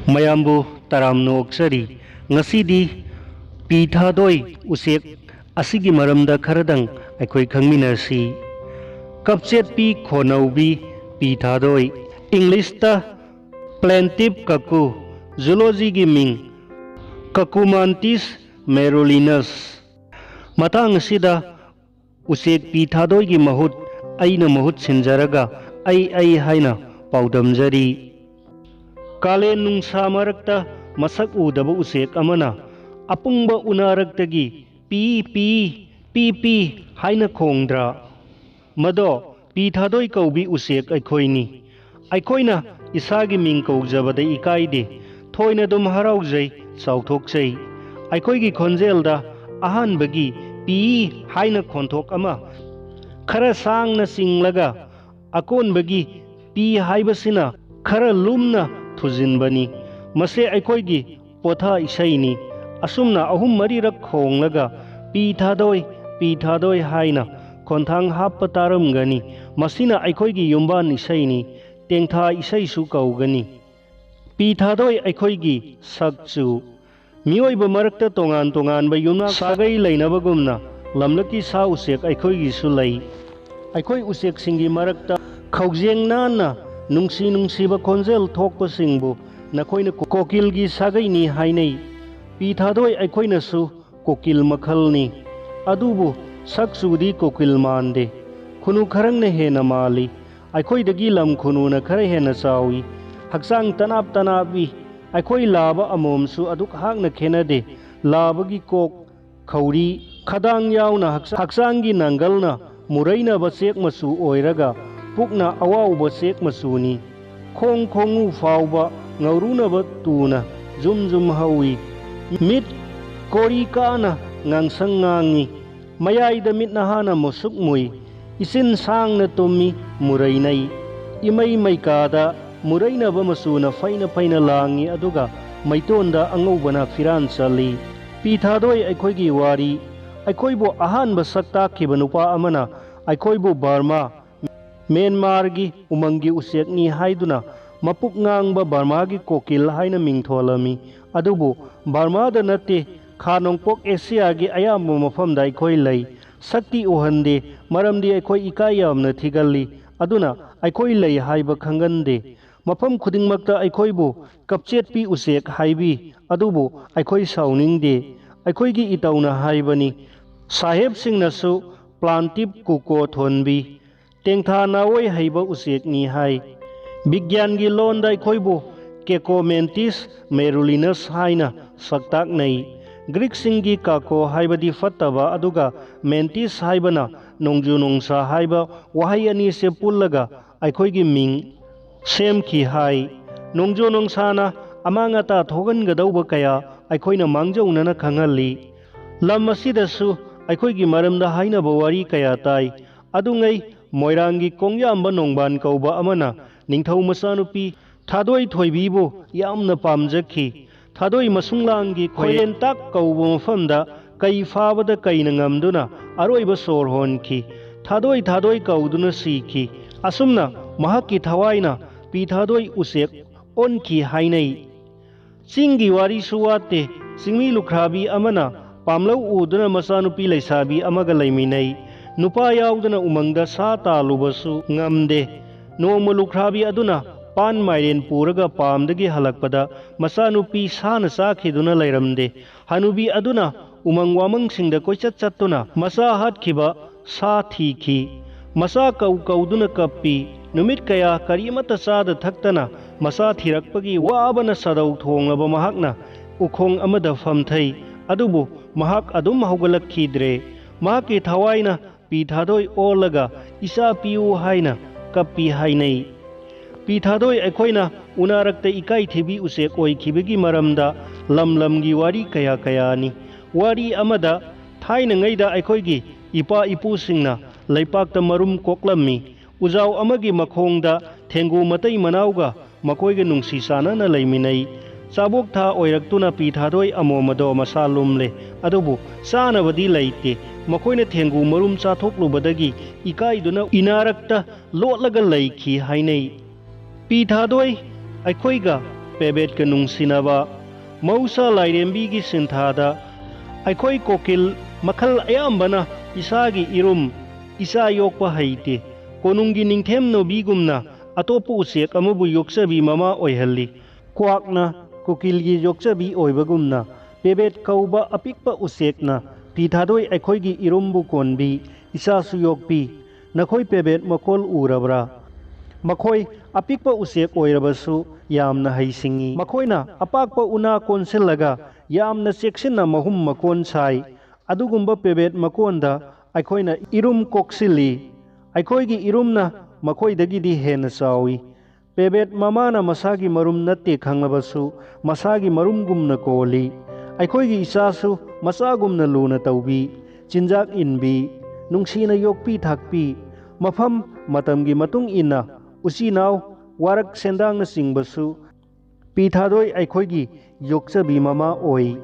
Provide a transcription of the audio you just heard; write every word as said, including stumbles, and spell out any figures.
ꯃꯌꯥꯝꯕꯨ ꯇꯔꯥꯝꯅ ꯑꯣꯛꯆꯔꯤ꯫ ꯉꯁꯤꯗꯤ ꯄꯤ ꯊꯥꯗꯣꯏ ꯎꯆꯦꯛ ꯑꯁꯤꯒꯤ ꯃꯔꯝꯗ ꯈꯔꯗꯪ ꯑꯩꯈꯣꯏ ꯈꯪꯃꯤꯟꯅꯁꯤ꯫ ꯀꯞꯆꯦꯠꯄꯤ ꯈꯣꯟꯅꯧꯕꯤ ꯄꯤ ꯊꯥꯗꯣꯏ, ꯏꯪꯂꯤꯁꯇ plaintive cuckoo, ꯖꯨꯂꯣꯖꯤꯒꯤ ꯃꯤꯡ Cucummantis merullinus꯫ ꯃꯇꯥꯡ ꯑꯁꯤꯗ ꯎꯆꯦꯛ ꯄꯤ ꯊꯥꯗꯣꯏꯒꯤ ꯃꯍꯨꯠ ꯑꯩꯅ ꯃꯍꯨꯠ ꯁꯤꯟꯖꯔꯒ ꯑꯩ ꯑꯩ ꯍꯥꯏꯅ ꯄꯥꯎꯗꯝꯖꯔꯤ꯫ ꯀꯥꯂꯦꯟ ꯅꯨꯡꯁꯥ ꯃꯔꯛꯇ ꯃꯁꯛ ꯎꯗꯕ ꯎꯆꯦꯛ ꯑꯃꯅ ꯑꯄꯨꯡꯕ ꯎꯅꯥꯔꯛꯇꯒꯤ "ꯄꯤ, ꯄꯤ, ꯄꯤ, ꯄꯤ" ꯍꯥꯏꯅ ꯈꯣꯡꯗ꯭ꯔꯥ? ꯃꯗꯣ ꯄꯤ ꯊꯥꯗꯣꯏ ꯀꯧꯕꯤ ꯎꯆꯦꯛ ꯑꯩꯈꯣꯏꯅꯤ꯫ ꯑꯩꯈꯣꯏꯅ ꯏꯁꯥꯒꯤ ꯃꯤꯡ ꯀꯧꯖꯕꯗ ꯏꯀꯥꯏꯗꯦ꯫ ꯊꯣꯏꯅ ꯑꯗꯨꯝ ꯍꯔꯥꯎꯖꯩ, ꯆꯥꯎꯊꯣꯛꯆꯩ꯫ ꯑꯩꯈꯣꯏꯒꯤ ꯈꯣꯟꯖꯦꯜꯗ ꯑꯍꯥꯟꯕꯒꯤ "ꯄꯤ" ꯍꯥꯏꯅ ꯈꯣꯟꯊꯣꯛ ꯑꯃ ꯈꯔ ꯁꯥꯡꯅ ꯆꯤꯡꯂꯒ ꯑꯀꯣꯟꯕꯒꯤ "ꯄꯤ" ꯍꯥꯏꯕꯁꯤꯅ ꯈꯔ ꯂꯨꯝꯅ ꯊꯨꯖꯤꯟꯕꯅꯤ꯫ ꯃꯁꯤ ꯑꯩꯈꯣꯏꯒꯤ ꯄꯣꯊꯥ ꯏꯁꯩꯅꯤ꯫ ꯑꯁꯨꯝꯅ ꯑꯍꯨꯝ ꯃꯔꯤꯔꯛ ꯈꯣꯡꯂꯒ "ꯄꯤ ꯊꯥꯗꯣꯏ, ꯄꯤ ꯊꯥꯗꯣꯏ" ꯍꯥꯏꯅ ꯈꯣꯟꯊꯥꯡ ꯍꯥꯞꯄ ꯇꯥꯔꯝꯒꯅꯤ꯫ ꯃꯁꯤꯅ ꯑꯩꯈꯣꯏꯒꯤ ꯌꯨꯝꯕꯥꯟ ꯏꯁꯩꯅꯤ꯫ ꯇꯦꯡꯊꯥ ꯏꯁꯩꯁꯨ ꯀꯧꯒꯅꯤ꯫ ꯄꯤ ꯊꯥꯗꯣꯏ ꯑꯩꯈꯣꯏꯒꯤ ꯁꯛꯆꯨ꯫ ꯃꯤꯑꯣꯏꯕ ꯃꯔꯛꯇ ꯇꯣꯉꯥꯟ ꯇꯣꯉꯥꯟꯕ ꯌꯨꯝꯅꯥꯛ ꯁꯥꯒꯩ ꯂꯩꯅꯕꯒꯨꯝꯅ ꯂꯝꯂꯛꯀꯤ ꯁꯥ ꯎꯆꯦꯛ ꯑꯩꯈꯣꯏꯒꯤꯁꯨ ꯂꯩ꯫ ꯑꯩꯈꯣꯏ ꯎꯆꯦꯛꯁꯤꯡꯒꯤ ꯃꯔꯛꯇ ꯈꯧꯖꯦꯡ ꯅꯥꯟꯅ ꯅꯨꯡꯁꯤ ꯅꯨꯡꯁꯤꯕ ꯈꯣꯟꯖꯦꯜ ꯊꯣꯛꯄꯁꯤꯡꯕꯨ ꯅꯈꯣꯏꯅ ꯀꯣꯀꯤꯜꯒꯤ ꯁꯥꯒꯩꯅꯤ ꯍꯥꯏꯅꯩ꯫ ꯄꯤ ꯊꯥꯗꯣꯏ ꯑꯩꯈꯣꯏꯅꯁꯨ ꯀꯣꯀꯤꯜ ꯃꯈꯜꯅꯤ꯫ ꯑꯗꯨꯕꯨ ꯁꯛꯆꯨꯗꯤ ꯀꯣꯀꯤꯜ ꯃꯥꯟꯗꯦ꯫ ꯈꯨꯅꯨ ꯈꯔꯪꯅ ꯍꯦꯟꯅ ꯃꯥꯜꯂꯤ꯫ ꯑꯩꯈꯣꯏꯗꯒꯤ ꯂꯝ ꯈꯨꯅꯨꯅ ꯈꯔ ꯍꯦꯟꯅ ꯆꯥꯎꯏ꯫ ꯍꯛꯆꯥꯡ ꯇꯅꯥꯞ ꯇꯅꯥꯞ ꯏ꯫ ꯑꯩꯈꯣꯏ ꯂꯥꯕ ꯑꯃꯣꯝꯁꯨ ꯑꯗꯨꯛ ꯍꯥꯛꯅ ꯈꯦꯠꯅꯗꯦ꯫ ꯂꯥꯕꯒꯤ ꯀꯣꯛ, ꯈꯧꯔꯤ, ꯈꯗꯥꯡ ꯌꯥꯎꯅ ꯍꯛꯆꯥ-, ꯍꯛꯆꯥꯡꯒꯤ ꯅꯥꯡꯒꯜꯅ ꯃꯨꯔꯩꯅꯕ ꯆꯦꯛ ꯃꯆꯨ ꯑꯣꯏꯔꯒ ꯄꯨꯛꯅ ꯑꯋꯥꯎꯕ ꯆꯦꯛ ꯃꯆꯨꯅꯤ꯫ ꯈꯣꯡ ꯈꯣꯡꯉꯨ ꯐꯥꯎꯕ ꯉꯧꯔꯨꯅꯕ ꯇꯨꯅ ꯖꯨꯝ ꯖꯨꯝ ꯍꯧꯏ꯫ ꯃꯤꯠ ꯀꯣꯔꯤ ꯀꯥꯅ ꯉꯥꯡꯁꯪ ꯉꯥꯡꯏ꯫ ꯃꯌꯥꯏꯗ ꯃꯤꯠ ꯅꯍꯥꯅ ꯃꯨꯁꯨꯛ ꯃꯨꯏ꯫ ꯏꯆꯤꯟ ꯁꯥꯡꯅ ꯇꯨꯝꯃꯤ, ꯃꯨꯔꯩꯅꯩ꯫ ꯏꯃꯩ ꯃꯩꯀꯥꯗ ꯃꯨꯔꯩꯅꯕ ꯃꯆꯨꯅ ꯐꯩꯅ ꯐꯩꯅ ꯂꯥꯡꯏ, ꯑꯗꯨꯒ ꯃꯩꯇꯣꯟꯗ ꯑꯉꯧꯕꯅ ꯐꯤꯔꯥꯟ ꯆꯜꯂꯤ꯫ ꯄꯤ ꯊꯥꯗꯣꯏ ꯑꯩꯈꯣꯏꯒꯤ ꯋꯥꯔꯤ꯫ ꯑꯩꯈꯣꯏꯕꯨ ꯑꯍꯥꯟꯕ ꯁꯛ ꯇꯥꯛꯈꯤꯕ ꯅꯨꯄꯥ ꯑꯃꯅ ꯑꯩꯈꯣꯏꯕꯨ ꯕꯔꯃꯥ, ꯃ꯭ꯌꯥꯟꯃꯥꯔꯒꯤ ꯎꯃꯪꯒꯤ ꯎꯆꯦꯛꯅꯤ ꯍꯥꯏꯗꯨꯅ ꯃꯄꯨꯛ ꯉꯥꯡꯕ ꯕꯔꯃꯥꯒꯤ ꯀꯣꯀꯤꯜ ꯍꯥꯏꯅ ꯃꯤꯡ ꯊꯣꯜꯂꯝꯃꯤ꯫ ꯑꯗꯨꯕꯨ ꯕꯔꯃꯥꯗ ꯅꯠꯇꯦ, ꯈꯥ ꯅꯣꯡꯄꯣꯛ ꯑꯦꯁꯤꯌꯥꯒꯤ ꯑꯌꯥꯝꯕ ꯃꯐꯝꯗ ꯑꯩꯈꯣꯏ ꯂꯩ꯫ ꯁꯛꯇꯤ ꯎꯍꯟꯗꯦ, ꯃꯔꯝꯗꯤ ꯑꯩꯈꯣꯏ ꯏꯀꯥꯏ ꯌꯥꯝꯅ ꯊꯤꯒꯜꯂꯤ꯫ ꯑꯗꯨꯅ ꯑꯩꯈꯣꯏ ꯂꯩ ꯍꯥꯏꯕ ꯈꯪꯒꯟꯗꯦ꯫ ꯃꯐꯝ ꯈꯨꯗꯤꯡꯃꯛꯇ ꯑꯩꯈꯣꯏꯕꯨ ꯀꯞꯆꯦꯠꯄꯤ ꯎꯆꯦꯛ ꯍꯥꯏꯕꯤ, ꯑꯗꯨꯕꯨ ꯑꯩꯈꯣꯏ ꯁꯥꯎꯅꯤꯡꯗꯦ꯫ ꯑꯩꯈꯣꯏꯒꯤ ꯏꯇꯧꯅ ꯍꯥꯏꯕꯅꯤ꯫ ꯁꯥꯍꯦꯕꯁꯤꯡꯅꯁꯨ ꯄ꯭ꯂꯥꯟꯇꯤꯞ ꯀꯨꯀꯣ ꯊꯣꯟꯕꯤ, ꯇꯦꯡꯊꯥ ꯅꯥꯑꯣꯏ ꯍꯩꯕ ꯎꯆꯦꯛꯅꯤ ꯍꯥꯏ꯫ ꯕꯤꯒ꯭ꯌꯥꯟꯒꯤ ꯂꯣꯟꯗ ꯑꯩꯈꯣꯏꯕꯨ ꯀꯦꯀꯣꯃꯦꯟꯇꯤꯁ ꯃꯦꯔꯨꯂꯤꯅꯁ ꯍꯥꯏꯅ ꯁꯛꯇꯥꯛꯅꯩ꯫ ꯒ꯭ꯔꯤꯛꯁꯤꯡꯒꯤ ꯀꯥꯀꯣ ꯍꯥꯏꯕꯗꯤ ꯐꯠꯇꯕ, ꯑꯗꯨꯒ ꯃꯦꯟꯇꯤꯁ ꯍꯥꯏꯕꯅ ꯅꯣꯡꯖꯨ ꯅꯣꯡꯁꯥ ꯍꯥꯏꯕ ꯋꯥꯍꯩ ꯑꯅꯤꯁꯦ ꯄꯨꯜꯂꯒ ꯑꯩꯈꯣꯏꯒꯤ ꯃꯤꯡ ꯁꯦꯝꯈꯤ ꯍꯥꯏ꯫ ꯅꯣꯡꯖꯨ ꯅꯣꯡꯁꯥꯅ ꯑꯃꯥꯡ ꯑꯇꯥ ꯊꯣꯛꯍꯟꯒꯗꯧꯕ ꯀꯌꯥ ꯑꯩꯈꯣꯏꯅ ꯃꯥꯡꯖꯧꯅꯅ ꯈꯪꯍꯜꯂꯤ꯫ ꯂꯝ ꯑꯁꯤꯗꯁꯨ ꯑꯩꯈꯣꯏꯒꯤ ꯃꯔꯝꯗ ꯍꯥꯏꯅꯕ ꯋꯥꯔꯤ ꯀꯌꯥ ꯇꯥꯏ꯫ ꯑꯗꯨꯉꯩ ꯃꯣꯏꯔꯥꯡꯒꯤ ꯀꯣꯡꯌꯥꯝꯕ ꯅꯣꯡꯕꯥꯟ ꯀꯧꯕ ꯑꯃꯅ ꯅꯤꯡꯊꯧ ꯃꯆꯥꯅꯨꯄꯤ ꯊꯥꯗꯣꯏ ꯊꯣꯏꯕꯤꯕꯨ ꯌꯥꯝꯅ ꯄꯥꯝꯖꯈꯤ꯫ ꯊꯥꯗꯣꯏ ꯃꯁꯨꯡꯂꯥꯡꯒꯤ ꯈꯣꯏꯔꯦꯟꯇꯥꯛ ꯀꯧꯕ ꯃꯐꯝꯗ ꯀꯩ ꯐꯥꯕꯗ ꯀꯩꯅ ꯉꯝꯗꯨꯅ ꯑꯔꯣꯏꯕ ꯁꯣꯔ ꯍꯣꯟꯈꯤ꯫ ꯊꯥꯗꯣꯏ ꯊꯥꯗꯣꯏ ꯀꯧꯗꯨꯅ ꯁꯤꯈꯤ꯫ ꯑꯁꯨꯝꯅ ꯃꯍꯥꯛꯀꯤ ꯊꯋꯥꯏꯅ ꯄꯤ ꯊꯥꯗꯣꯏ ꯎꯆꯦꯛ ꯑꯣꯟꯈꯤ ꯍꯥꯏꯅꯩ꯫ ꯆꯤꯡꯒꯤ ꯋꯥꯔꯤꯁꯨ ꯋꯥꯠꯇꯦ꯫ ꯆꯤꯡꯃꯤ ꯂꯨꯈ꯭ꯔꯥꯕꯤ ꯑꯃꯅ ꯄꯥꯝꯂꯧ ꯎꯗꯨꯅ ꯃꯆꯥꯅꯨꯄꯤ ꯂꯩꯁꯥꯕꯤ ꯑꯃꯒ ꯂꯩꯃꯤꯟꯅꯩ꯫ ꯅꯨꯄꯥ ꯌꯥꯎꯗꯅ ꯎꯃꯪꯗ ꯁꯥ ꯇꯥꯜꯂꯨꯕꯁꯨ ꯉꯝꯗꯦ꯫ ꯅꯣꯡꯃ ꯂꯨꯈ꯭ꯔꯥꯕꯤ ꯑꯗꯨꯅ ꯄꯥꯟ ꯃꯥꯏꯔꯦꯟ ꯄꯨꯔꯒ ꯄꯥꯝꯗꯒꯤ ꯍꯜꯂꯛꯄꯗ ꯃꯆꯥꯅꯨꯄꯤ ꯁꯥꯅ ꯆꯥꯈꯤꯗꯨꯅ ꯂꯩꯔꯝꯗꯦ꯫ ꯍꯅꯨꯕꯤ ꯑꯗꯨꯅ ꯎꯃꯪ ꯋꯥꯃꯪꯁꯤꯡꯗ ꯀꯣꯏꯆꯠ ꯆꯠꯇꯨꯅ ꯃꯆꯥ ꯍꯥꯠꯈꯤꯕ ꯁꯥ ꯊꯤꯈꯤ꯫ ꯃꯆꯥ ꯀꯧ ꯀꯧꯗꯨꯅ ꯀꯞꯄꯤ꯫ ꯅꯨꯃꯤꯠ ꯀꯌꯥ ꯀꯔꯤꯃꯠꯇ ꯆꯥꯗ ꯊꯛꯇꯅ ꯃꯆꯥ ꯊꯤꯔꯛꯄꯒꯤ ꯋꯥꯕꯅ ꯁꯥꯗꯧ ꯊꯣꯡꯂꯕ ꯃꯍꯥꯛꯅ ꯎꯈꯣꯡ ꯑꯃꯗ ꯐꯝꯊꯩ꯫ ꯑꯗꯨꯕꯨ ꯃꯍꯥꯛ ꯑꯗꯨꯝ ꯍꯧꯒꯠꯂꯛꯈꯤꯗ꯭ꯔꯦ꯫ ꯃꯍꯥꯛꯀꯤ ꯊꯋꯥꯏꯅ ꯄꯤ ꯊꯥꯗꯣꯏ ꯑꯣꯜꯂꯒ "ꯏꯆꯥ ꯄꯤꯌꯨ" ꯍꯥꯏꯅ ꯀꯞꯄꯤ ꯍꯥꯏꯅꯩ꯫ ꯄꯤ ꯊꯥꯗꯣꯏ ꯑꯩꯈꯣꯏꯅ ꯎꯅꯥꯔꯛꯇ ꯏꯀꯥꯏ ꯊꯤꯕꯤ ꯎꯆꯦꯛ ꯑꯣꯏꯈꯤꯕꯒꯤ ꯃꯔꯝꯗ ꯂꯝ ꯂꯝꯒꯤ ꯋꯥꯔꯤ ꯀꯌꯥ ꯀꯌꯥꯅꯤ꯫ ꯋꯥꯔꯤ ꯑꯃꯗ ꯊꯥꯏꯅꯉꯩꯗ ꯑꯩꯈꯣꯏꯒꯤ ꯏꯄꯥ ꯏꯄꯨꯁꯤꯡꯅ ꯂꯩꯄꯥꯛꯇ ꯃꯔꯨꯝ ꯀꯣꯛꯂꯝꯃꯤ꯫ ꯎꯖꯥꯎ ꯑꯃꯒꯤ ꯃꯈꯣꯡꯗ ꯊꯦꯡꯒꯨ ꯃꯇꯩ ꯃꯅꯥꯎꯒ ꯃꯈꯣꯏꯒ ꯅꯨꯡꯁꯤ ꯆꯥꯟꯅꯅ ꯂꯩꯃꯤꯟꯅꯩ꯫ ꯆꯥꯕꯣꯛ ꯊꯥ ꯑꯣꯏꯔꯛꯇꯨꯅ ꯄꯤ ꯊꯥꯗꯣꯏ ꯑꯃꯣꯝ ꯑꯗꯣ ꯃꯁꯥ ꯂꯨꯝꯂꯦ꯫ ꯑꯗꯨꯕꯨ ꯆꯥꯅꯕꯗꯤ ꯂꯩꯇꯦ꯫ ꯃꯈꯣꯏꯅ ꯊꯦꯡꯒꯨ ꯃꯔꯨꯝ ꯆꯥꯊꯣꯛꯂꯨꯕꯗꯒꯤ ꯏꯀꯥꯏꯗꯨꯅ ꯏꯅꯥꯔꯛꯇ ꯂꯣꯠꯂꯒ ꯂꯩꯈꯤ ꯍꯥꯏꯅꯩ꯫ ꯄꯤ ꯊꯥꯗꯣꯏ ꯑꯩꯈꯣꯏꯒ ꯄꯦꯕꯦꯠꯀ ꯅꯨꯡꯁꯤꯅꯕ꯫ ꯃꯍꯧꯁꯥ ꯂꯥꯏꯔꯦꯝꯕꯤꯒꯤ ꯁꯤꯟꯊꯥꯗ ꯑꯩꯈꯣꯏ ꯀꯣꯀꯤꯜ ꯃꯈꯜ ꯑꯌꯥꯝꯕꯅ ꯏꯁꯥꯒꯤ ꯏꯔꯨꯝ ꯏꯆꯥ ꯌꯣꯛꯄ ꯍꯩꯇꯦ꯫ ꯀꯣꯅꯨꯡꯒꯤ ꯅꯤꯡꯊꯦꯝ ꯅꯨꯕꯤꯒꯨꯝꯅ ꯑꯇꯣꯞꯄ ꯎꯆꯦꯛ ꯑꯃꯕꯨ ꯌꯣꯛꯆꯕꯤ ꯃꯃꯥ ꯑꯣꯏꯍꯜꯂꯤ꯫ ꯀ꯭ꯋꯥꯛꯅ ꯀꯣꯀꯤꯜꯒꯤ ꯌꯣꯛꯆꯕꯤ ꯑꯣꯏꯕꯒꯨꯝꯅ, ꯄꯦꯕꯦꯠ ꯀꯧꯕ ꯑꯄꯤꯛꯄ ꯎꯆꯦꯛꯅ ꯄꯤ ꯊꯥꯗꯣꯏ ꯑꯩꯈꯣꯏꯒꯤ ꯏꯔꯨꯝꯕꯨ ꯀꯣꯟꯕꯤ, ꯏꯆꯥꯁꯨ ꯌꯣꯛꯄꯤ꯫ ꯅꯈꯣꯏ ꯄꯦꯕꯦꯠ ꯃꯀꯣꯜ ꯎꯔꯕ꯭ꯔꯥ? ꯃꯈꯣꯏ ꯑꯄꯤꯛꯄ ꯎꯆꯦꯛ ꯑꯣꯏꯔꯕꯁꯨ ꯌꯥꯝꯅ ꯍꯩꯁꯤꯡꯏ꯫ ꯃꯈꯣꯏꯅ ꯑꯄꯥꯛꯄ ꯎꯅꯥ ꯀꯣꯟꯁꯤꯜꯂꯒ ꯌꯥꯝꯅ ꯆꯦꯛꯁꯤꯟꯅ ꯃꯍꯨꯝ ꯃꯀꯣꯟ ꯁꯥꯏ꯫ ꯑꯗꯨꯒꯨꯝꯕ ꯄꯦꯕꯦꯠ ꯃꯀꯣꯟꯗ ꯑꯩꯈꯣꯏꯅ ꯏꯔꯨꯝ ꯀꯣꯛꯁꯤꯜꯂꯤ꯫ ꯑꯩꯈꯣꯏꯒꯤ ꯏꯔꯨꯝꯅ ꯃꯈꯣꯏꯗꯒꯤꯗꯤ ꯍꯦꯟꯅ ꯆꯥꯎꯏ꯫ ꯄꯦꯕꯦꯠ ꯃꯃꯥꯅ ꯃꯁꯥꯒꯤ ꯃꯔꯨꯝ ꯅꯠꯇꯦ ꯈꯪꯂꯕꯁꯨ, ꯃꯁꯥꯒꯤ ꯃꯔꯨꯝꯒꯨꯝꯅ ꯀꯣꯜꯂꯤ꯫ ꯑꯩꯈꯣꯏꯒꯤ ꯏꯆꯥꯁꯨ ꯃꯆꯥꯒꯨꯝꯅ ꯂꯨꯅ ꯇꯧꯕꯤ, ꯆꯤꯟꯖꯥꯛ ꯏꯟꯕꯤ, ꯅꯨꯡꯁꯤꯅ ꯌꯣꯛꯄꯤ ꯊꯥꯛꯄꯤ꯫ ꯃꯐꯝ ꯃꯇꯝꯒꯤ ꯃꯇꯨꯡ ꯏꯟꯅ ꯎꯆꯤꯅꯥꯎ ꯋꯥꯔꯛ ꯁꯦꯟꯗꯥꯡꯅꯆꯤꯡꯕꯁꯨ ꯄꯤ ꯊꯥꯗꯣꯏ ꯑꯩꯈꯣꯏꯒꯤ ꯌꯣꯛꯆꯕꯤ ꯃꯃꯥ ꯑꯣꯏ꯫